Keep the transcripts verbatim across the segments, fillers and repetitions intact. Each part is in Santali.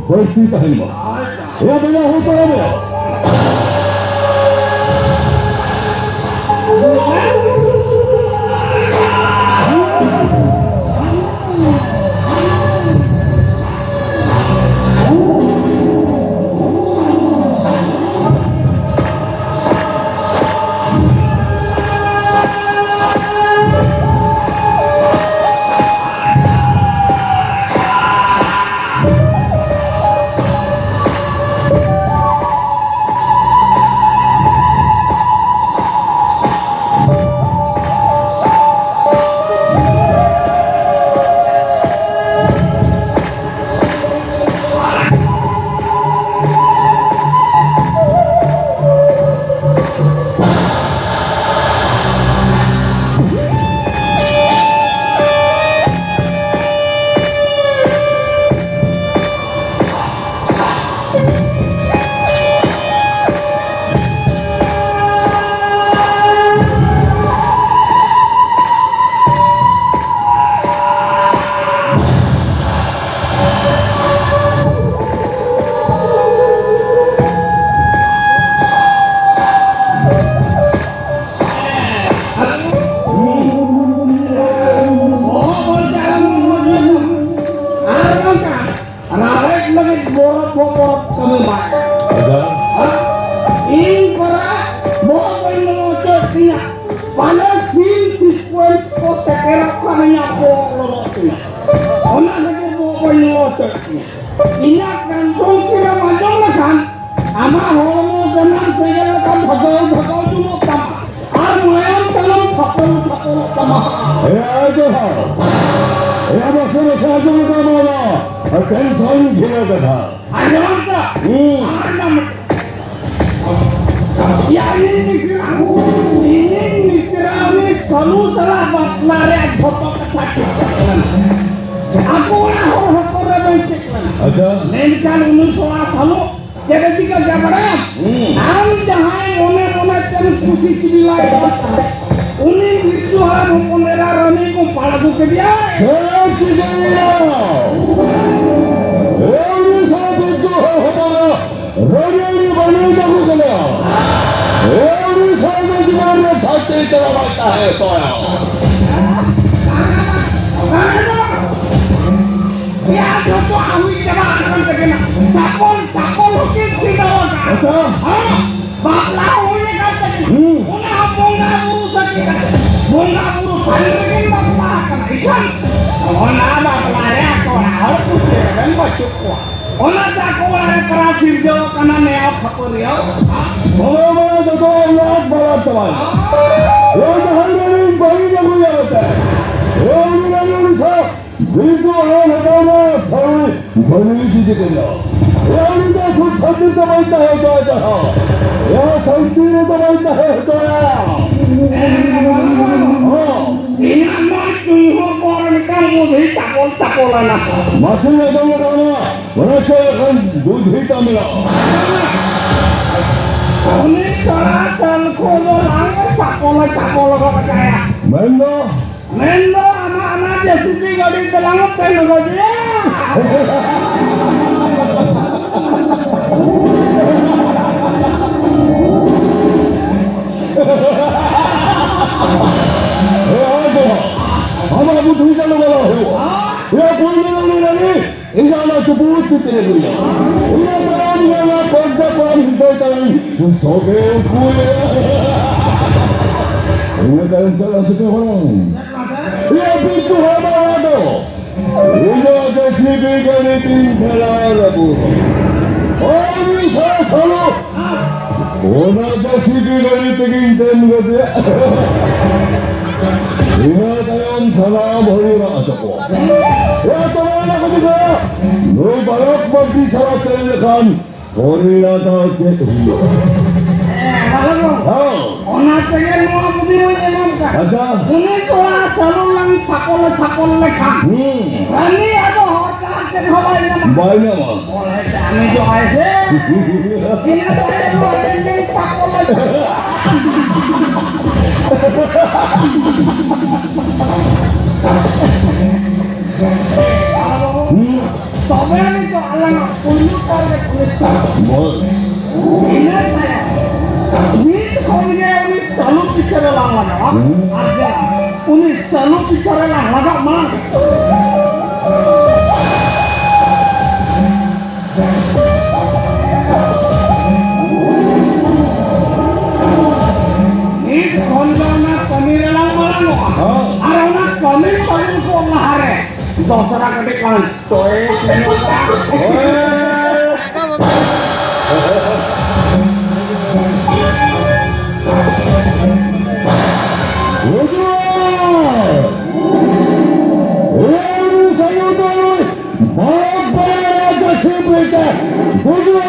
ᱵᱟᱹᱲᱛᱤ ᱛᱟᱦᱮᱱ ᱢᱟ᱾ ᱮᱭᱟ ᱵᱚᱭᱦᱟ, ᱦᱚᱲ ᱯᱟᱲᱟ ᱨᱮ᱾ ᱟᱨ ᱱᱚᱝᱠᱟ ᱨᱟᱲᱮᱡ ᱞᱟᱹᱜᱤᱫ ᱵᱚᱨᱚ ᱵᱚᱨᱚ ᱠᱟᱹᱢᱤ ᱵᱟᱭ᱾ ᱟᱪᱪᱷᱟ᱾ ᱦᱮᱸ? ᱤᱧ ᱯᱟᱨᱟ ᱵᱚᱦᱚᱜ ᱵᱟᱹᱧ ᱞᱚᱞᱚ ᱦᱚᱪᱚᱭᱮᱫ ᱛᱤᱧᱟ᱾ ᱯᱟᱞᱮ ᱥᱤᱱ ᱥᱤᱠᱩᱭᱮᱱᱥ ᱠᱚ ᱥᱮᱴᱮᱨᱚᱜ ᱠᱟᱱ ᱤᱧᱟᱹᱜ ᱵᱚᱦᱚᱜ ᱞᱚᱞᱚᱜ ᱛᱤᱧᱟ᱾ ᱚᱱᱟ ᱠᱷᱟᱹᱛᱤᱨ ᱵᱚᱦᱚᱜ ᱵᱟᱹᱧ ᱞᱚᱞᱚ ᱦᱚᱪᱚᱭᱮᱫ ᱛᱤᱧᱟ᱾ ᱤᱧᱟᱹᱜ ᱠᱟᱱᱥᱚᱝ ᱠᱤᱱᱮᱢ ᱟᱸᱡᱚᱢ ᱞᱮᱠᱷᱟᱱ ᱟᱢᱟᱜ ᱦᱚᱲᱢᱚ ᱥᱟᱱᱟᱢ ᱥᱮᱸᱜᱮᱞ ᱞᱮᱠᱟ ᱫᱷᱟᱠᱟᱣ ᱫᱷᱟᱠᱟᱣ ᱡᱩᱞᱩᱜ ᱛᱟᱢᱟ᱾ ᱟᱨ ᱢᱟᱭᱟᱢ ᱥᱟᱱᱟᱢ ᱪᱷᱟᱯᱚᱞ ᱪᱷᱟᱯᱚᱞᱚᱜ ᱛᱟᱢᱟ᱾ ᱮ ᱟᱭᱳ ᱦᱚᱲ, ᱮ ᱟᱵᱚ ᱥᱮᱱ ᱥᱮ ᱟᱸᱡᱚᱢ ᱞᱮᱠᱟ ᱱᱚᱣᱟ ᱫᱚ ᱴᱮᱱᱥᱚᱱ ᱡᱷᱤᱨᱟᱹ ᱠᱟᱛᱷᱟ᱾ ᱟᱸᱡᱚᱢ ᱠᱟᱜ? ᱦᱩᱸ᱾ ᱟᱸᱡᱚᱢ ᱠᱟᱜ᱾ ᱭᱟ, ᱤᱧᱤᱧ ᱢᱤᱥᱨᱟ, ᱤᱧᱤᱧ ᱢᱤᱥᱨᱟ, ᱩᱱᱤ ᱥᱟᱞᱩ ᱥᱟᱞᱟᱜ ᱵᱟᱯᱞᱟ ᱨᱮᱭᱟᱜ ᱡᱷᱚᱛᱚ ᱠᱟᱛᱷᱟ ᱴᱷᱤᱠ ᱠᱟᱱᱟ᱾ ᱟᱠᱚ ᱚᱲᱟᱜ ᱦᱚᱲ ᱦᱚᱸᱠᱚ ᱨᱮᱵᱮᱱ ᱴᱷᱤᱠ ᱠᱟᱱᱟ᱾ ᱟᱪᱪᱷᱟ᱾ ᱢᱮᱱᱠᱷᱟᱱ ᱩᱱᱤ ᱥᱚᱲᱟ ᱥᱟᱞᱩ ᱪᱮᱫ ᱮ ᱪᱤᱠᱟᱹ ᱠᱮᱫᱟ ᱵᱟᱲᱟᱭᱟᱢ? ᱦᱩᱸ᱾ ᱟᱢ ᱡᱟᱦᱟᱸᱭ ᱢᱚᱱᱮ ᱢᱚᱱᱮ ᱛᱮᱢ ᱠᱩᱥᱤ ᱥᱤᱵᱤᱞᱟᱭ ᱠᱟᱱ ᱛᱟᱦᱮᱸᱫ, ᱩᱱᱤ ᱵᱤᱨᱡᱩ ᱦᱟᱲᱟᱢ ᱦᱚᱯᱚᱱ ᱮᱨᱟ ᱨᱟᱱᱤ ᱠᱚ ᱯᱟᱲᱟᱜᱩ ᱠᱮᱫᱮᱭᱟ᱾ ᱪᱮᱫ ᱮ ᱪᱤᱠᱟᱹᱭᱮᱱᱟ? ᱩᱱᱤ ᱫᱚ ᱵᱟᱭ ᱛᱟᱦᱮᱸ ᱦᱚᱪᱚᱭᱟ᱾ ᱮᱭᱟ, ᱡᱚᱛᱚ ᱟᱹᱣᱨᱤ ᱪᱟᱵᱟ ᱟᱠᱟᱱ ᱛᱟᱹᱠᱤᱱᱟ᱾ ᱪᱟᱯᱚᱞ, ᱪᱟᱯᱚᱞ ᱦᱚᱸᱠᱤᱱ ᱪᱷᱤᱸᱰᱟᱹᱣ ᱟᱠᱟᱫᱼᱟ᱾ ᱟᱪᱪᱷᱟ᱾ ᱦᱮᱸ, ᱵᱟᱯᱞᱟ ᱦᱩᱭ ᱟᱠᱟᱱ ᱛᱟᱹᱠᱤᱱᱟ᱾ ᱦᱩᱸ᱾ ᱚᱱᱟ ᱦᱚᱸ ᱵᱚᱸᱜᱟ ᱵᱩᱨᱩ ᱥᱟᱹᱠᱷᱤ ᱠᱟᱛᱮ, ᱵᱚᱸᱜᱟ ᱵᱩᱨᱩ ᱥᱟᱹᱨᱤ ᱨᱮᱠᱤᱱ ᱵᱟᱯᱞᱟ ᱟᱠᱟᱱᱟ᱾ ᱮᱱᱠᱷᱟᱱ ᱚᱱᱟ ᱵᱟᱯᱞᱟ ᱨᱮ ᱟᱠᱚ ᱚᱲᱟᱜ ᱦᱚᱲ ᱠᱩᱥᱤ ᱨᱮᱵᱮᱱ ᱵᱟᱹᱪᱩᱜ ᱠᱚᱣᱟ᱾ ᱚᱱᱟ ᱛᱮ ᱟᱠᱚ ᱚᱲᱟᱜ ᱨᱮ ᱯᱮᱲᱟ ᱥᱤᱨᱡᱟᱹᱣ ᱟᱠᱟᱱᱟ, ᱱᱮᱭᱟᱣ ᱠᱷᱟᱹᱯᱟᱹᱨᱤᱭᱟᱹᱣ᱾ ᱚᱱᱟ ᱢᱟ ᱡᱚᱛᱚ ᱟᱢᱟᱜ ᱵᱟᱲᱟ ᱪᱟᱵᱟᱭᱮᱱᱟ᱾ ᱮ ᱡᱟᱦᱟᱸᱭ ᱨᱮᱱ ᱵᱟᱹᱲᱤᱡ ᱟᱹᱜᱩᱭᱟ ᱢᱮᱱᱛᱮ᱾ ᱮ ᱩᱱᱤ ᱨᱮᱱ ᱩᱱᱤ ᱥᱟᱶ ᱵᱤᱨᱫᱩ ᱟᱨ ᱦᱟᱛᱟᱣᱱᱟ ᱥᱟᱹᱣᱲᱤ ᱵᱟᱹᱲᱤᱡ ᱤᱫᱤ ᱠᱮᱫᱟ᱾ ᱮ ᱩᱱᱤ ᱫᱚ ᱥᱩᱠ ᱥᱟᱱᱛᱤ ᱫᱚ ᱵᱟᱭ ᱛᱟᱦᱮᱸ ᱦᱚᱪᱚᱭᱟ ᱡᱟᱦᱟᱸ᱾ ᱮ ᱥᱟᱱᱛᱤ ᱨᱮᱫᱚ ᱵᱟᱭ ᱛᱟᱦᱮᱸ ᱦᱚᱪᱚᱭᱟ᱾ ᱦᱚᱸ᱾ ᱤᱧᱟᱹᱜ ᱢᱟ ᱪᱩᱭᱦᱩᱨ ᱯᱚᱨ ᱢᱤᱫᱴᱟᱝ ᱵᱩᱫᱷᱤ ᱪᱟᱯᱚᱞ ᱪᱟᱯᱚᱞ ᱮᱱᱟ᱾ ᱢᱟᱥᱮ ᱟᱸᱡᱚᱢ ᱞᱮᱠᱟ ᱢᱮᱱᱟᱜᱼᱟ, ᱚᱱᱟ ᱪᱮᱫ ᱞᱮᱠᱟᱱ ᱵᱩᱫᱷᱤ ᱛᱟᱢ ᱢᱮᱱᱟᱜᱼᱟ? ᱩᱱᱤ ᱠᱚᱲᱟ ᱥᱟᱞᱠᱷᱩ ᱫᱚ ᱵᱟᱝ ᱪᱟᱯᱚᱞᱮ ᱪᱟᱯᱚᱞ ᱜᱚᱫ ᱠᱟᱭᱟ᱾ ᱢᱮᱱᱫᱚ? ᱢᱮᱱᱫᱚ ᱟᱢᱟᱜ ᱚᱱᱟ ᱡᱮ ᱥᱤ ᱵᱤ ᱜᱟᱹᱰᱤ ᱛᱮᱞᱟᱝ ᱛᱮᱱ ᱜᱚᱫᱮᱭᱟ᱾ ᱮ, ᱟᱢᱟᱜ ᱵᱩᱫᱷᱤ ᱪᱟᱞᱩ ᱵᱟᱲᱟ ᱦᱩᱭᱩᱜᱼᱟ᱾ ᱮ, ᱯᱩᱭᱞᱩ ᱩᱱᱤ ᱨᱟᱱᱤ, ᱤᱧ ᱚᱱᱟ ᱪᱩᱯᱩᱫ ᱪᱩᱯᱩᱫ ᱨᱮ ᱦᱩᱭᱩᱜᱼᱟ᱾ ᱤᱧ ᱚᱱᱟ ᱯᱚᱨᱫᱟ ᱯᱟᱨ ᱦᱤᱫᱟᱹᱭ ᱛᱟᱭ, ᱥᱚᱵᱮ ᱩᱱᱠᱩ ᱮ᱾ ᱤᱱᱟᱹ ᱛᱟᱭᱚᱢ ᱪᱟᱞᱟᱜ ᱥᱮ ᱦᱚᱲ᱾ ᱮ, ᱵᱤᱴᱩ ᱦᱚᱲ ᱫᱚ᱾ ᱤᱧ ᱫᱚ ᱡᱮ ᱥᱤ ᱵᱤ ᱜᱟᱹᱰᱤ ᱛᱤᱧ ᱴᱷᱮᱞᱟᱣ ᱟᱹᱜᱩ᱾ ᱳᱭ ᱥᱟᱞᱟ ᱥᱟᱞᱩ᱾ ᱚᱱᱟ ᱡᱮ ᱥᱤ ᱵᱤ ᱜᱟᱹᱰᱤ ᱛᱮᱜᱤᱧ ᱫᱮᱱ ᱜᱚᱫᱮᱭᱟ᱾ ᱤᱱᱟᱹ ᱛᱟᱭᱚᱢ ᱥᱟᱱᱟᱢ ᱦᱚᱲᱤᱧ ᱨᱟᱜ ᱦᱚᱪᱚ ᱠᱚᱣᱟ᱾ ᱮ, ᱛᱚᱵᱮ ᱚᱱᱟ ᱠᱚ ᱪᱤᱠᱟᱹᱭᱟ? ᱱᱩᱭ ᱵᱟᱞᱚᱠ ᱵᱟᱹᱵᱤ ᱥᱟᱞᱟᱜ ᱛᱮ ᱞᱮᱠᱷᱟᱱ ᱯᱚᱨᱤᱬᱚᱛ ᱪᱮᱫ ᱦᱩᱭᱩᱜᱼᱟ? ᱦᱮᱸ, ᱵᱟᱞᱚᱠ ᱵᱟᱹᱵᱩ᱾ ᱦᱮᱸ᱾ ᱚᱱᱟ ᱛᱮᱜᱮ ᱱᱚᱣᱟ ᱵᱩᱫᱷᱤ ᱦᱚᱸᱧ ᱮᱢᱟᱢ ᱠᱟᱱᱟ᱾ ᱟᱪᱪᱷᱟ᱾ ᱩᱱᱤ ᱠᱚᱲᱟ ᱥᱟᱹᱨᱩ ᱞᱟᱝ ᱛᱷᱟᱯᱚᱞ ᱞᱮ ᱛᱷᱟᱯᱚᱞ ᱞᱮᱠᱷᱟᱱ, ᱦᱩᱸ᱾ ᱨᱟᱹᱱᱤ ᱟᱫᱚ ᱦᱚᱲ ᱰᱟᱦᱟᱨ ᱪᱮᱫ ᱦᱚᱸ ᱵᱟᱭ ᱧᱟᱢᱟ᱾ ᱵᱟᱭ ᱧᱟᱢᱟ᱾ ᱵᱚᱞᱮ ᱠᱟᱹᱢᱤ ᱡᱚᱦᱟᱭ ᱥᱮ᱾ ᱤᱱᱟᱹ ᱛᱟᱭᱚᱢ ᱫᱚ ᱟᱹᱵᱤᱱ ᱵᱤᱱ ᱛᱷᱟᱯᱚᱞ ᱞᱮᱠᱷᱟᱱ᱾ ᱦᱩᱸ᱾ ᱛᱚᱵᱮ ᱟᱹᱱᱤᱡ ᱫᱚ ᱟᱞᱟᱝᱟᱜ ᱯᱩᱭᱞᱩ target ᱩᱱᱤ ᱥᱟᱹᱨᱩ᱾ ᱵᱚᱞ᱾ ᱤᱱᱟᱹ ᱛᱟᱭᱚᱢ ᱢᱤᱫ ᱠᱷᱚᱱ ᱜᱮ ᱩᱱᱤ ᱪᱟᱹᱞᱩ ᱯᱤᱪᱷᱟᱹ ᱨᱮ ᱞᱟᱝ ᱞᱟᱜᱟᱜᱼᱟ᱾ ᱟᱨ ᱡᱮ ᱩᱱᱤ ᱥᱟᱹᱞᱩ ᱯᱤᱪᱷᱚᱱ ᱨᱮ ᱞᱟᱜᱟᱜ ᱢᱟ᱾ ᱱᱤᱛ ᱠᱷᱚᱱ ᱫᱚ ᱚᱱᱟ ᱠᱟᱹᱢᱤ ᱨᱮᱞᱟᱝ ᱢᱟᱲᱟᱝᱚᱜᱼᱟ᱾ ᱦᱚᱸ᱾ ᱟᱨ ᱚᱱᱟ ᱠᱟᱹᱢᱤ ᱛᱟᱵᱚᱱ ᱠᱚ ᱞᱟᱦᱟᱨᱮ ᱫᱚᱥᱨᱟ ᱠᱟᱹᱴᱤᱡ ᱞᱟᱝ ᱴᱚᱭᱮ ᱧᱚᱜᱟ᱾ ᱦᱩᱡᱩᱜ! ᱮᱭ ᱥᱟᱭᱩᱫᱚᱞ! ᱵᱟᱵᱟ ᱨᱟᱡᱟ ᱥᱤᱢ ᱵᱮᱴᱟ! ᱦᱩᱡᱩᱜ!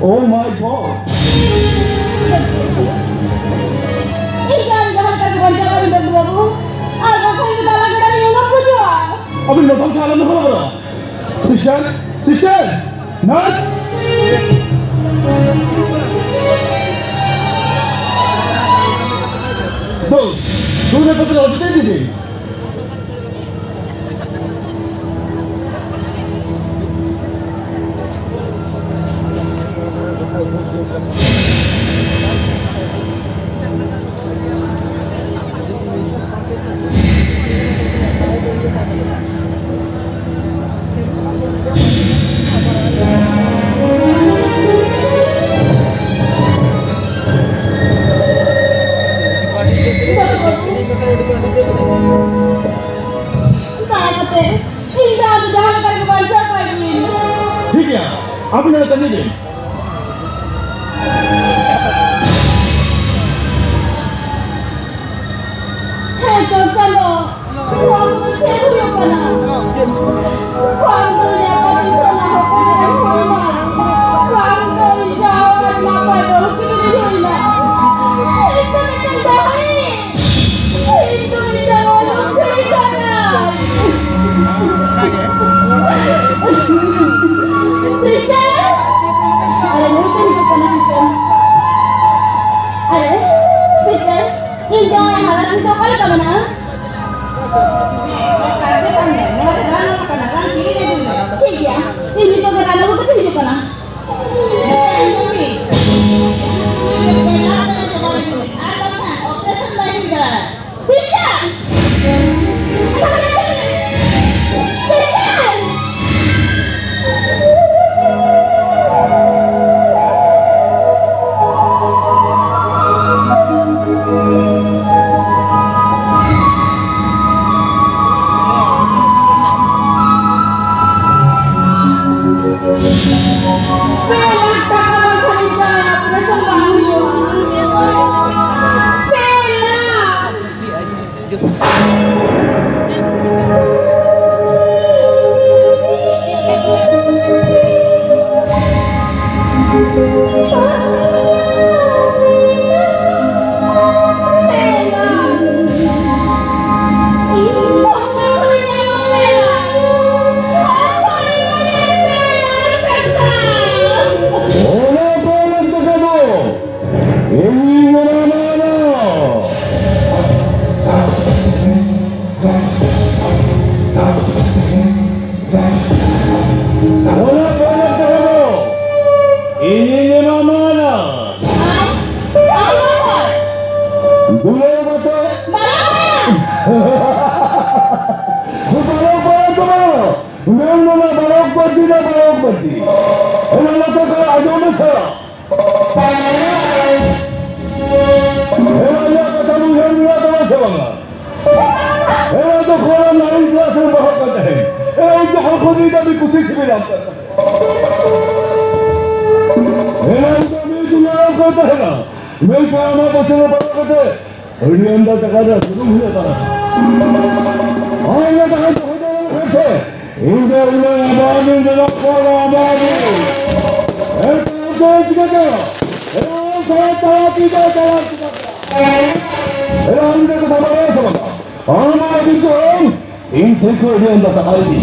Oh my God! ᱤᱧ ᱟᱢ ᱡᱟᱦᱟᱸ ᱞᱮᱠᱟ ᱜᱮ ᱵᱟᱧᱪᱟᱣ ᱠᱟᱜ ᱢᱮ, ᱰᱟᱠᱛᱟᱨ ᱵᱟᱹᱵᱩ᱾ ᱟᱨ ᱵᱟᱠᱷᱟᱱ ᱫᱚ ᱫᱟᱞᱟ ᱜᱟᱰᱟ ᱨᱮ ᱧᱩᱨᱩ ᱜᱩᱡᱩᱜᱼᱟ᱾ ᱟᱹᱵᱤᱱ ᱱᱚᱝᱠᱟ ᱟᱞᱚᱢ ᱦᱚᱨᱚᱵᱚᱨᱚᱜᱼᱟ᱾ Sister, sister, nurse! ᱫᱩ, ᱫᱩ ᱱᱟᱢᱵᱟᱨ ᱨᱮ ᱚᱰᱤ ᱛᱮ ᱤᱫᱤ ᱵᱤᱱ᱾ ᱫᱟᱭᱟ ᱠᱟᱛᱮ ᱤᱧ ᱫᱚ ᱟᱫᱚ ᱡᱟᱦᱟᱸ ᱞᱮᱠᱟ ᱨᱮᱜᱮ ᱵᱟᱧᱪᱟᱣ ᱠᱟᱭ ᱵᱤᱱ᱾ ᱴᱷᱤᱠ ᱜᱮᱭᱟ, ᱟᱹᱵᱤᱱ ᱦᱚᱸ ᱠᱟᱹᱢᱤ ᱵᱤᱱ᱾ ᱦᱮᱸ ᱛᱚ, ᱪᱚᱞᱚ᱾ ᱱᱚᱣᱟ ᱠᱚᱫᱚ ᱪᱮᱫ ᱦᱩᱭᱩᱜ ᱠᱟᱱᱟ? ᱵᱟᱝ ᱫᱚ ᱤᱧᱟᱜ ᱯᱟᱹᱛᱤ ᱥᱟᱞᱟ ᱦᱚᱯᱚᱱ ᱮᱨᱟ ᱦᱩᱭᱱᱟ᱾ ᱵᱟᱝ ᱫᱚ ᱤᱧ ᱡᱟᱶᱟᱭ ᱚᱲᱟᱜ ᱨᱮᱱᱟᱜ ᱯᱟᱭ ᱵᱟᱹᱦᱩ ᱠᱤᱱ ᱦᱩᱭᱱᱟ᱾ ᱤᱧ ᱫᱚ ᱢᱤᱫᱴᱟᱝ ᱰᱟᱹᱦᱟᱨᱤ᱾ ᱤᱧ ᱫᱚ ᱢᱤᱫᱴᱟᱝ ᱚᱞᱚᱜ ᱠᱩᱲᱤ ᱠᱟᱱᱟ᱾ ᱥᱤᱥᱴᱟᱨ! ᱟᱨᱮ, ᱱᱩᱭ ᱫᱚ ᱦᱤᱡᱩᱜ ᱠᱟᱱᱟ, ᱥᱤᱥᱴᱟᱨ᱾ ᱟᱨᱮ, ᱥᱤᱥᱴᱟᱨ, ᱤᱧ ᱡᱟᱶᱟᱭ ᱦᱟᱞᱚᱛ ᱱᱤᱛᱚᱜ ᱚᱠᱟ ᱞᱮᱠᱟ ᱢᱮᱱᱟᱜᱼᱟ? ᱴᱷᱤᱠ ᱜᱮᱭᱟ, ᱤᱧ ᱱᱤᱛᱚᱜ ᱜᱮ ᱨᱟᱱ ᱟᱹᱜᱩ ᱠᱟᱛᱮ ᱦᱤᱡᱩᱜ ᱠᱟᱱᱟ᱾ ᱟᱨ ᱵᱟᱝᱠᱷᱟᱱ operation ᱵᱟᱭ ᱦᱩᱭ ᱫᱟᱲᱮᱭᱟᱜᱼᱟ᱾ ᱥᱤᱥᱴᱟᱨ! ᱥᱤᱥᱴᱟᱨ! ᱚᱱᱟ ᱯᱚᱨᱮ ᱫᱚ ᱤᱧ ᱢᱮᱱᱟ ᱱᱚᱣᱟ ᱫᱚ᱾ ᱚᱱᱟ ᱯᱚᱨᱮ ᱫᱚ ᱤᱧᱤᱧ ᱮᱢᱟᱢᱟ ᱱᱟ᱾ ᱫᱩᱞᱟᱹᱲ ᱠᱟᱛᱮ᱾ ᱵᱟᱞᱚᱠ ᱵᱟᱞᱚᱠ ᱫᱚ ᱵᱟᱝ᱾ ᱢᱮᱱ ᱢᱮᱱᱟ ᱵᱟᱞᱚᱠ ᱵᱟᱹᱲᱛᱤ ᱫᱚ ᱵᱟᱞᱚᱠ ᱵᱟᱹᱲᱛᱤ᱾ ᱚᱱᱟ ᱞᱮᱠᱟ ᱠᱚ ᱟᱸᱡᱚᱢ ᱢᱮ ᱥᱮ᱾ ᱮᱨᱟ, ᱤᱧᱟᱹᱜ ᱠᱟᱛᱷᱟ ᱵᱩᱡᱷᱟᱹᱣ ᱢᱮᱱᱟᱜ ᱛᱟᱢᱟ ᱥᱮ ᱵᱟᱝᱟ? ᱮᱨᱟ, ᱡᱚᱠᱷᱚᱱ ᱟᱢ ᱱᱟᱭᱤᱱ ᱠᱞᱟᱥ ᱨᱮᱢ ᱯᱟᱲᱦᱟᱜ ᱠᱟᱱ ᱛᱟᱦᱮᱸᱫ, ᱮᱨᱟ, ᱤᱧ ᱡᱚᱠᱷᱚᱱ ᱠᱷᱚᱱ ᱤᱧ ᱟᱹᱰᱤ ᱠᱩᱥᱤ ᱥᱤᱵᱤᱞᱟᱢ ᱠᱟᱱ ᱛᱟᱦᱮᱸᱫ᱾ ᱮᱨᱟ, ᱤᱧ ᱫᱚ ᱟᱹᱰᱤ ᱫᱩᱞᱟᱹᱲ ᱠᱟᱱ ᱛᱟᱦᱮᱱᱟ, ᱢᱮᱱᱠᱷᱟᱱ ᱟᱢᱟᱜ ᱯᱟᱥᱮ ᱨᱮ ᱯᱟᱲᱦᱟᱣ ᱠᱟᱛᱮ ᱟᱹᱰᱤ ᱟᱢᱫᱟ ᱴᱟᱠᱟ ᱨᱮᱭᱟᱜ ᱥᱩᱱᱩᱢ ᱦᱩᱭᱩᱜ ᱠᱟᱱᱟ᱾ ᱟᱢ ᱫᱚ ᱛᱟᱦᱮᱸ ᱫᱚᱦᱚ ᱫᱟᱲᱮ ᱞᱮᱠᱷᱟᱱ ᱥᱮ, ᱤᱧ ᱫᱚ ᱩᱱᱟᱹᱜ ᱟᱵᱟᱫ ᱤᱧ ᱵᱮᱱᱟᱣ ᱠᱚᱣᱟ, ᱟᱵᱟᱫ ᱤᱧ᱾ ᱮᱱᱠᱷᱟᱱ ᱟᱢ ᱫᱚ ᱪᱤᱠᱟᱹ ᱠᱮᱫᱟ? ᱮᱱᱠᱷᱟᱱ ᱛᱟᱲᱟ ᱛᱤ ᱫᱚ ᱛᱟᱲᱟ ᱪᱤᱠᱟᱹ ᱠᱮᱫᱟ? ᱮᱱᱠᱷᱟᱱ ᱟᱢ ᱫᱚ ᱠᱟᱛᱷᱟ ᱵᱟᱲᱟᱭᱟ ᱥᱮ ᱵᱟᱝᱟ? ᱟᱢ ᱟᱨ ᱤᱧ ᱫᱚ ᱤᱧ ᱴᱷᱮᱱ ᱠᱷᱚᱱ ᱟᱹᱰᱤ ᱟᱢᱫᱟ ᱴᱟᱠᱟ ᱤᱫᱤ᱾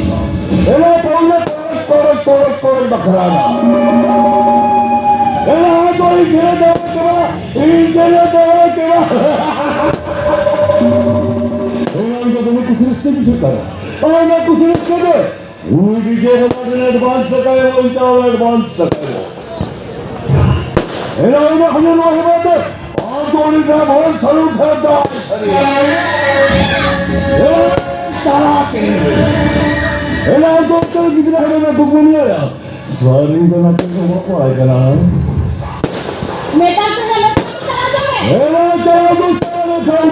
ᱮᱱᱟ ᱯᱟᱣᱞᱟ ᱠᱚᱨᱮ, ᱠᱚᱨᱮ, ᱠᱚᱨᱮ, ᱠᱚᱨᱮ ᱵᱟᱠᱷᱨᱟ ᱱᱟ᱾ ᱮᱱᱟ ᱟᱫᱚ ᱤᱧ ᱴᱷᱮᱱ ᱫᱚ ᱠᱮᱣᱟ, ᱤᱧ ᱴᱷᱮᱱ ᱫᱚ ᱠᱮᱣᱟ᱾ ᱮᱱᱟ ᱤᱧ ᱫᱚ ᱫᱚᱢᱮ ᱠᱩᱥᱤ ᱨᱟᱹᱥᱠᱟᱹ ᱵᱩᱡᱷᱟᱹᱜ ᱠᱟᱱᱟ᱾ ᱟᱭᱢᱟ ᱠᱩᱥᱤ ᱨᱟᱹᱥᱠᱟᱹ ᱜᱮ᱾ ᱩᱱᱤ ᱵᱤᱡᱚᱭ ᱵᱟᱵᱟ ᱴᱷᱮᱱ advance ᱴᱟᱠᱟ ᱮᱢᱚᱜ, ᱤᱧ ᱴᱷᱮᱱ advance ᱴᱟᱠᱟ ᱮᱢᱚᱜ᱾ ᱮᱱᱟ ᱚᱱᱟ ᱠᱷᱚᱱ ᱱᱚᱣᱟ ᱦᱮᱵᱟ ᱛᱮ ᱟᱢ ᱫᱚ ᱩᱱᱤ ᱴᱷᱮᱱ ᱵᱷᱚᱨ ᱥᱟᱹᱨᱩ ᱴᱷᱮᱱ ᱫᱚ ᱟᱭ ᱥᱟᱹᱨᱤ᱾ ᱮ, ᱛᱟᱨᱟ ᱠᱮ᱾ ᱮᱱᱟ ᱟᱢ ᱫᱚ ᱩᱛᱟᱹᱨ ᱜᱤᱫᱽᱨᱟᱹ ᱦᱮᱵᱟ ᱫᱚ ᱫᱩᱠ ᱵᱟᱹᱧ ᱧᱮᱞᱟ᱾ ᱥᱟᱹᱨᱤ ᱫᱚ ᱱᱟᱛᱮ ᱫᱚ ᱵᱟᱠᱚ ᱟᱭ ᱠᱟᱱᱟ᱾ ᱢᱮᱛᱟ ᱥᱮ ᱧᱮᱞᱚᱜ ᱠᱟᱱᱟ ᱛᱟᱨᱟ ᱫᱚ᱾ ᱮᱱᱟ ᱛᱟᱨᱟ ᱫᱚ ᱛᱟᱨᱟ ᱫᱚ ᱛᱟᱨᱟ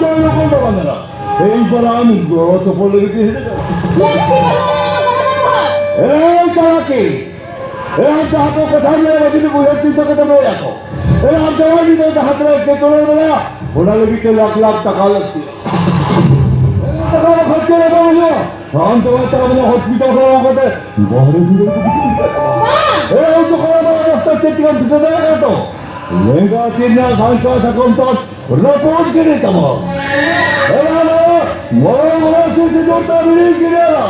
ᱫᱚ ᱵᱟᱝ ᱠᱟᱱᱟ᱾ ᱮᱭ ᱯᱟᱨᱟ ᱟᱢ ᱜᱚᱲᱚ ᱛᱚᱯᱚᱞ ᱞᱟᱹᱜᱤᱫ ᱛᱮ ᱦᱮᱡ ᱟᱠᱟᱱᱟ᱾ ᱮᱭ ᱛᱟᱨᱟ ᱠᱮ᱾ ᱮ ᱟᱢ ᱡᱟᱦᱟᱸ ᱠᱚ ᱠᱟᱛᱷᱟ ᱞᱟᱹᱭᱟ, ᱡᱩᱫᱤ ᱩᱭᱦᱟᱹᱨ ᱪᱤᱱᱛᱟᱹ ᱠᱟᱛᱮ ᱞᱟᱹᱭᱟ ᱠᱚ᱾ ᱮ ᱟᱢ ᱡᱟᱶᱟᱭ ᱜᱤᱫᱽᱨᱟᱹ ᱡᱟᱦᱟᱸ ᱛᱤᱱᱟᱹᱜ ᱮᱴᱠᱮᱴᱚᱬᱮ ᱢᱮᱱᱟᱜᱼᱟ, ᱚᱱᱟ ᱞᱟᱹᱜᱤᱫ ᱛᱮ ᱞᱟᱠᱷ ᱞᱟᱠᱷ ᱴᱟᱠᱟ ᱞᱟᱹᱠᱛᱤ᱾ ᱮ ᱴᱟᱠᱟ ᱵᱟᱠᱷᱟᱱ ᱪᱮᱫ ᱦᱚᱸ ᱵᱟᱝ ᱦᱩᱭᱩᱜᱼᱟ᱾ ᱟᱢ ᱡᱟᱶᱟᱭ ᱛᱟᱦᱮᱸ ᱠᱟᱱᱟ ᱦᱚᱥᱯᱤᱴᱟᱞ ᱨᱮ ᱚᱱᱠᱟᱛᱮ ᱵᱟᱦᱨᱮ ᱜᱤᱫᱽᱨᱟᱹ ᱠᱚ ᱵᱤᱠᱨᱤ ᱠᱟᱜ ᱠᱟᱱᱟ᱾ ᱵᱟᱝ, ᱮᱭ ᱡᱚᱠᱷᱚᱱ ᱟᱢᱟᱜ ᱨᱟᱥᱛᱟ ᱪᱮᱫ ᱛᱮᱜᱮᱢ ᱴᱷᱤᱠᱟᱹ ᱫᱟᱲᱮᱭᱟᱜ ᱠᱟᱱᱟ ᱛᱚ? ᱞᱮᱸᱜᱟ ᱛᱤ ᱨᱮᱱᱟᱜ ᱥᱟᱝᱠᱟ ᱥᱟᱠᱚᱢ ᱛᱟᱢ ᱨᱟᱹᱯᱩᱫ ᱜᱤᱰᱤ ᱛᱟᱢᱟ᱾ ᱮᱭ ᱟᱢᱟᱜ ᱢᱚᱨᱚ ᱢᱚᱨᱚ ᱥᱤ ᱥᱤᱸᱫᱩᱨ ᱛᱟᱢ ᱦᱤᱲᱤᱧ ᱜᱤᱰᱤᱭᱟᱞᱟ᱾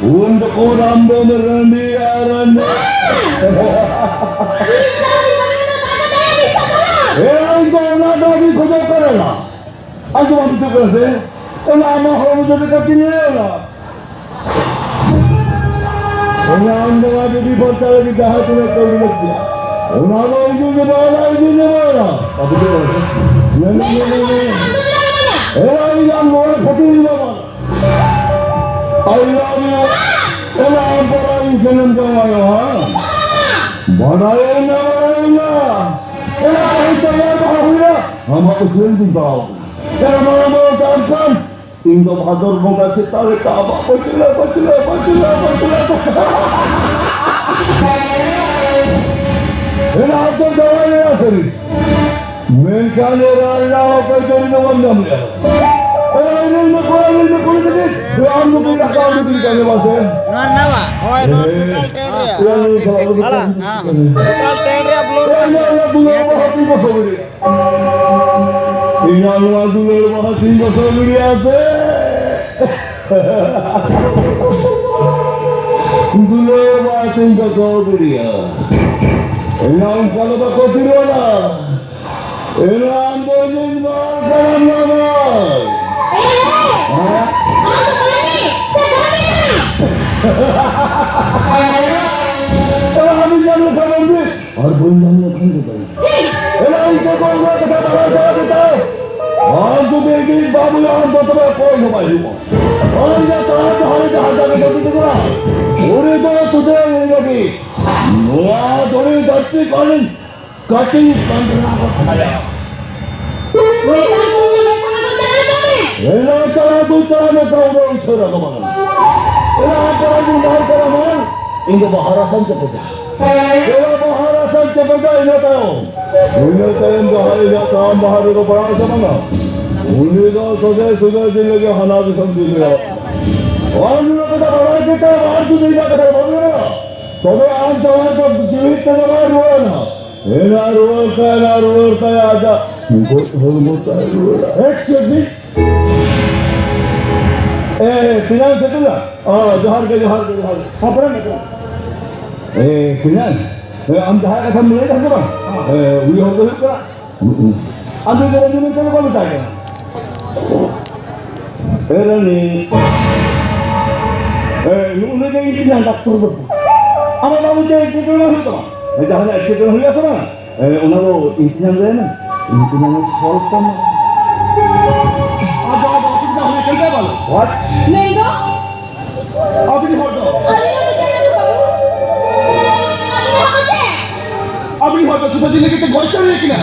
ᱩᱱ ᱡᱚᱠᱷᱚᱱ ᱟᱢ ᱫᱚᱢ ᱨᱟᱺᱰᱤ ᱟᱨ ᱨᱟᱺᱰᱤ᱾ ᱮᱭ ᱤᱧ ᱫᱚ ᱚᱱᱟ ᱫᱚ ᱟᱹᱰᱤ ᱠᱷᱚᱡᱚᱜ ᱠᱟᱱᱟ᱾ ᱟᱸᱡᱚᱢ ᱵᱩᱡᱷᱟᱹᱜ ᱠᱟᱱᱟ ᱥᱮ? ᱚᱱᱟ ᱟᱢᱟᱜ ᱦᱚᱲᱢᱚ ᱪᱮᱫ ᱞᱮᱠᱟ ᱛᱤᱧ ᱧᱮᱞᱟ? ᱚᱱᱟ ᱟᱢ ᱫᱚ ᱱᱚᱣᱟ ᱡᱩᱫᱤ ᱵᱚᱨᱪᱟ ᱞᱟᱹᱜᱤᱫ ᱡᱟᱦᱟᱸ ᱛᱤᱱᱟᱹᱜ ᱠᱟᱹᱣᱰᱤ ᱞᱟᱹᱠᱛᱤᱜᱼᱟ, ᱚᱱᱟ ᱫᱚ ᱤᱧ ᱜᱮ ᱵᱟᱝ, ᱤᱧ ᱜᱮ ᱵᱟᱝ᱾ ᱟᱵᱚ ᱫᱚ ᱧᱮᱞ ᱢᱮ, ᱧᱮᱞ ᱢᱮ, ᱧᱮᱞ ᱢᱮ᱾ ᱮᱨᱟ, ᱤᱧ ᱟᱢ ᱱᱚᱣᱟ ᱠᱷᱟᱹᱛᱤᱨ ᱤᱧ ᱵᱟᱝ᱾ I love you. ᱮᱨᱟ, ᱟᱢ ᱯᱚᱨᱟ ᱤᱧ ᱡᱚᱱᱚᱢ ᱡᱚᱝ ᱟᱭᱳ, ᱦᱮᱸ? ᱵᱟᱰᱟᱭ ᱮᱱᱟ, ᱵᱟᱰᱟᱭ ᱮᱱᱟ᱾ ᱮᱨᱟ, ᱤᱧ ᱛᱮᱭᱟᱨ ᱵᱟᱝ ᱦᱩᱭᱟ, ᱟᱢᱟᱜ ᱩᱪᱷᱟᱹᱱ ᱫᱩᱧ ᱯᱟᱲᱟᱣ ᱠᱟᱱᱟ᱾ ᱮᱨᱟ, ᱢᱟᱲᱟᱝ ᱢᱟᱲᱟᱝ ᱛᱮ ᱟᱢ ᱠᱷᱟᱱ ᱤᱧ ᱫᱚ ᱵᱷᱟᱫᱚᱨ ᱵᱚᱸᱜᱟ ᱥᱮᱛᱟᱜ ᱨᱮ ᱠᱟᱵᱟ ᱯᱟᱹᱪᱞᱟᱹ, ᱯᱟᱹᱪᱞᱟᱹ, ᱯᱟᱹᱪᱞᱟᱹ, ᱯᱟᱹᱪᱞᱟᱹ᱾ ᱮᱱᱟ ᱟᱢ ᱫᱚ ᱡᱟᱶᱟᱭ ᱞᱮᱱᱟ ᱥᱟᱹᱨᱤ᱾ ᱢᱮᱱᱠᱷᱟᱱ ᱮᱨᱟ ᱨᱮᱱᱟᱜ ᱚᱠᱚᱭ ᱫᱚ ᱤᱧ ᱫᱚ ᱵᱟᱢ ᱧᱟᱢ ᱞᱮᱜᱼᱟ᱾ ᱮᱨᱟ ᱤᱧ ᱨᱮᱱ ᱠᱚᱲᱟ, ᱤᱧ ᱨᱮᱱ ᱠᱩᱲᱤ ᱞᱟᱹᱜᱤᱫ ᱟᱢ ᱫᱚ ᱵᱤᱱ ᱨᱟᱠᱟᱵ ᱫᱚ ᱵᱤᱱ ᱠᱟᱹᱢᱤ ᱢᱟ ᱥᱮ᱾ ᱱᱚᱣᱟ ᱨᱮᱱᱟᱜ ᱵᱟ? ᱦᱳᱭ, ᱱᱚᱣᱟ ᱮ, ᱴᱳᱴᱟᱞ ᱴᱨᱮᱱ ᱨᱮᱭᱟᱜ᱾ ᱮᱨᱟ ᱤᱧ ᱥᱟᱞᱟᱜ ᱫᱚ ᱦᱟᱞᱟ, ᱦᱮᱸ᱾ ᱴᱳᱴᱟᱞ ᱴᱨᱮᱱ ᱨᱮᱭᱟᱜ ᱵᱞᱚᱜ ᱮᱨᱟ ᱤᱧ ᱫᱚ ᱵᱩᱞᱟᱹᱣ ᱵᱟᱦᱟ ᱛᱤᱧ ᱠᱚ ᱥᱚᱵ ᱨᱮᱭᱟᱜ᱾ ᱤᱧᱟᱜ ᱱᱚᱣᱟ ᱫᱩᱞᱟᱹᱲ ᱵᱟᱦᱟ ᱛᱤᱧ ᱫᱚᱥᱚ ᱜᱤᱰᱤᱭᱟ ᱥᱮ? ᱫᱩᱞᱟᱹᱲ ᱵᱟᱦᱟ ᱛᱤᱧ ᱫᱚᱥᱚ ᱜᱤᱰᱤᱭᱟ᱾ ᱤᱧᱟᱜ ᱚᱱᱠᱟ ᱫᱚ ᱵᱟᱠᱚ ᱛᱤᱨᱚᱜᱼᱟ᱾ ᱮᱱᱟ ᱟᱢ ᱫᱚ ᱤᱧᱤᱧ ᱢᱟᱨ ᱠᱟᱱᱟ ᱢᱟᱨ᱾ ᱦᱮᱸ? ᱮᱱᱟ ᱟᱢᱤᱧ ᱧᱟᱢ ᱞᱮᱠᱷᱟᱱ ᱵᱟᱝ ᱜᱮ? ᱟᱨ ᱵᱟᱹᱧ ᱧᱟᱢ ᱞᱮᱠᱷᱟᱱ ᱫᱚ ᱵᱟᱹᱧ᱾ ᱮᱱᱟ ᱤᱧ ᱫᱚ ᱚᱱᱟ ᱠᱟᱛᱷᱟ ᱵᱟᱲᱟᱭ ᱫᱚ ᱟᱹᱰᱤ ᱛᱟᱭ᱾ ᱟᱢ ᱡᱩᱫᱤ ᱤᱧᱤᱡ ᱵᱟᱹᱵᱩᱭᱟ, ᱟᱢ ᱫᱚ ᱛᱚᱵᱮ ᱚᱠᱚᱭ ᱦᱚᱸ ᱵᱟᱭ ᱦᱩᱭᱩᱜᱼᱟ᱾ ᱟᱢ ᱡᱟ ᱛᱟᱲᱟᱢ ᱰᱟᱦᱟᱨ ᱨᱮ ᱡᱟᱦᱟᱸ ᱡᱟᱭᱜᱟ ᱠᱚ ᱤᱫᱤ ᱠᱟᱱᱟ, ᱩᱱᱤ ᱫᱚ ᱥᱩᱫᱷᱟᱹ ᱤᱧ ᱞᱟᱹᱜᱤᱫ᱾ ᱱᱚᱣᱟ ᱫᱷᱩᱲᱤ ᱫᱷᱟᱹᱨᱛᱤ ᱠᱷᱚᱱᱤᱧ ᱠᱟᱹᱴᱤᱡ ᱯᱟᱸᱡᱽᱨᱟ ᱠᱚ ᱠᱷᱟᱭᱟ᱾ ᱮᱱᱟ ᱛᱟᱲᱟ ᱫᱩ ᱛᱟᱲᱟ ᱢᱮ ᱛᱟᱲᱟ ᱩᱰᱟᱹᱣ ᱩᱥᱟᱹᱨᱟ ᱫᱚ ᱵᱟᱝ᱾ ᱮᱱᱟ ᱛᱟᱲᱟ ᱫᱩ ᱛᱟᱲᱟ ᱢᱮ ᱛᱟᱲᱟ ᱢᱮ᱾ ᱤᱧ ᱫᱚ ᱵᱟᱦᱟ ᱨᱟᱥᱟᱧ ᱪᱮᱯᱮᱡᱟ᱾ ᱮᱱᱟ ᱵᱟᱦᱟ ᱨᱟᱥᱟᱧ ᱪᱮᱯᱮᱡᱟ, ᱤᱱᱟᱹ ᱛᱟᱭᱚᱢ᱾ ᱤᱱᱟᱹ ᱛᱟᱭᱚᱢ ᱡᱟᱦᱟᱸ ᱨᱮ ᱤᱧᱟᱹᱜ ᱛᱟᱲᱟᱢ ᱰᱟᱦᱟᱨ ᱨᱮᱠᱚ ᱯᱟᱲᱟᱣ ᱦᱚᱪᱚ ᱵᱟᱝᱟ, ᱩᱱᱤ ᱫᱚ ᱥᱚᱡᱷᱮ ᱥᱚᱡᱷᱮ ᱡᱤᱞ ᱞᱟᱹᱜᱤᱫ ᱦᱟᱱᱟ ᱫᱤᱥᱚᱢ ᱡᱤᱞ ᱦᱩᱭᱩᱜᱼᱟ᱾ ᱟᱨ ᱱᱚᱣᱟ ᱠᱟᱛᱷᱟ ᱵᱟᱲᱟᱭ ᱠᱟᱛᱮ ᱟᱨ ᱡᱩᱫᱤ ᱤᱧᱟᱹᱜ ᱠᱟᱛᱷᱟ ᱵᱟᱢ ᱢᱮᱱᱟ, ᱛᱚᱵᱮ ᱟᱢ ᱡᱟᱶᱟᱭ ᱫᱚ ᱡᱤᱣᱤ ᱛᱮᱫᱚ ᱵᱟᱭ ᱨᱩᱣᱟᱹᱲᱟ᱾ ᱮᱱᱟ ᱨᱩᱣᱟᱹᱲ ᱛᱟᱭ, ᱮᱱᱟ ᱨᱩᱣᱟᱹᱲ ᱛᱟᱭ, ᱟᱡᱟᱜ ᱜᱚᱡ ᱦᱚᱲᱢᱚ ᱛᱟᱭ ᱨᱩᱣᱟᱹᱲᱟ᱾ Excuse me᱾ ᱮ, ᱛᱮᱧᱟᱝ ᱥᱮᱴᱮᱨᱟ? ᱚ, ᱡᱚᱦᱟᱨ ᱜᱮ, ᱡᱚᱦᱟᱨ ᱜᱮ, ᱡᱚᱦᱟᱨ ᱜᱮ᱾ ᱦᱟᱯᱲᱟᱢ ᱜᱮ᱾ ᱮ, ᱛᱮᱧᱟᱝ, ᱮ, ᱟᱢ ᱡᱟᱦᱟᱸᱭ ᱠᱟᱛᱷᱟᱢ ᱞᱟᱹᱭ ᱮᱫᱟ ᱥᱮ ᱵᱟᱝ? ᱮ, ᱩᱱᱤ ᱦᱚᱲ ᱫᱚ ᱦᱩᱭᱩᱜ ᱠᱟᱱᱟ ᱟᱢ ᱫᱚ ᱨᱟᱱᱤ ᱢᱮᱱᱛᱮ ᱫᱚ ᱵᱟᱢ ᱢᱮᱛᱟᱭ ᱠᱟᱱᱟ᱾ ᱮ ᱨᱟᱱᱤ, ᱮ, ᱱᱩᱜᱼᱩ ᱱᱩᱭ ᱜᱮ ᱤᱧ ᱴᱷᱮᱱ ᱰᱟᱠᱛᱚᱨ ᱵᱟᱹᱵᱩ᱾ ᱟᱢᱟᱜ ᱵᱟᱵᱩ ᱪᱮᱫ ᱮᱴᱠᱮᱴᱚᱬᱮ ᱦᱩᱭᱩᱜ ᱛᱟᱢᱟ? ᱮ, ᱡᱟᱦᱟᱸ ᱨᱮ ᱮᱴᱠᱮᱴᱚᱬᱮ ᱦᱩᱭᱩᱜᱼᱟ ᱥᱮ ᱵᱟᱝ? ᱮ, ᱚᱱᱟ ᱫᱚ ᱤᱧ ᱴᱷᱮᱱ ᱞᱟᱹᱭ ᱢᱮ᱾ ᱤᱧ ᱴᱷᱮᱱ solve ᱠᱟᱜ ᱢᱮ᱾ ᱟᱫᱚ, ᱟᱫᱚ ᱚᱥᱩᱵᱤᱫᱷᱟ ᱦᱩᱭ ᱟᱠᱟᱱ ᱛᱟᱭᱟ ᱵᱟᱝ? What? ᱢᱮᱱ ᱫᱚ? ᱟᱹᱵᱤᱱ ᱦᱚᱲ ᱫᱚ? ᱟᱹᱞᱤᱧ ᱦᱚᱸ ᱵᱤᱴᱟᱹ ᱵᱟᱹᱵᱩ᱾ ᱟᱹᱞᱤᱧ ᱦᱚᱸ ᱵᱤᱴᱟᱹ᱾ ᱟᱹᱵᱤᱱ ᱦᱚᱲ ᱫᱚ ᱥᱩᱫᱷᱟᱹ ᱫᱤᱱ ᱞᱟᱹᱜᱤᱫ ᱛᱮ ᱜᱚᱡ ᱦᱩᱭ ᱠᱟᱱᱟ᱾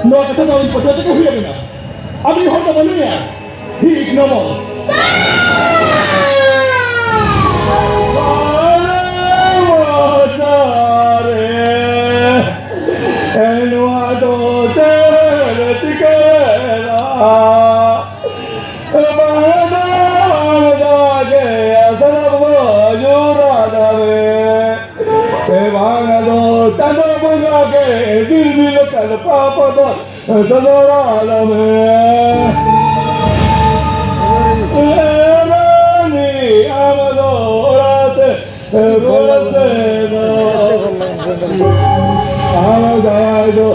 ᱱᱚᱣᱟ ᱠᱟᱛᱷᱟ ᱫᱚ ᱟᱹᱵᱤᱱ ᱯᱟᱹᱴᱷᱩᱣᱟᱹ ᱛᱮᱜᱮ ᱦᱩᱭ ᱟᱵᱤᱱᱟ᱾ ᱟᱹᱵᱤᱱ ᱦᱚᱲ ᱫᱚ ᱵᱟᱹᱱᱩᱭᱟ᱾ ᱴᱷᱤᱠ ᱱᱚᱢᱚ᱾ ᱱᱚᱣᱟ ᱫᱚ ᱪᱮᱫ ᱪᱤᱠᱟᱹᱭᱮᱱᱟ? ᱵᱟᱝ ᱫᱚ ᱵᱟᱝ ᱫᱟᱜᱮ ᱟᱥᱲᱟ ᱵᱚ ᱡᱳᱨ ᱟᱫᱟᱨᱮ᱾ ᱵᱟᱝ ᱫᱚ ᱪᱟᱸᱫᱚ ᱵᱚᱸᱜᱟ ᱜᱮ ᱫᱤᱞ ᱫᱤᱞ ᱠᱟᱱ ᱯᱟᱯ ᱫᱚ ᱥᱚᱫᱚᱨ ᱟᱞᱚᱢᱮ᱾ ᱮ ᱨᱟᱱᱤ, ᱟᱢ ᱫᱚ ᱚᱲᱟᱜ ᱛᱮ ᱨᱩᱣᱟᱹᱲ ᱥᱮᱱᱚᱜ᱾ ᱟᱢ ᱡᱟᱶᱟᱭ ᱫᱚ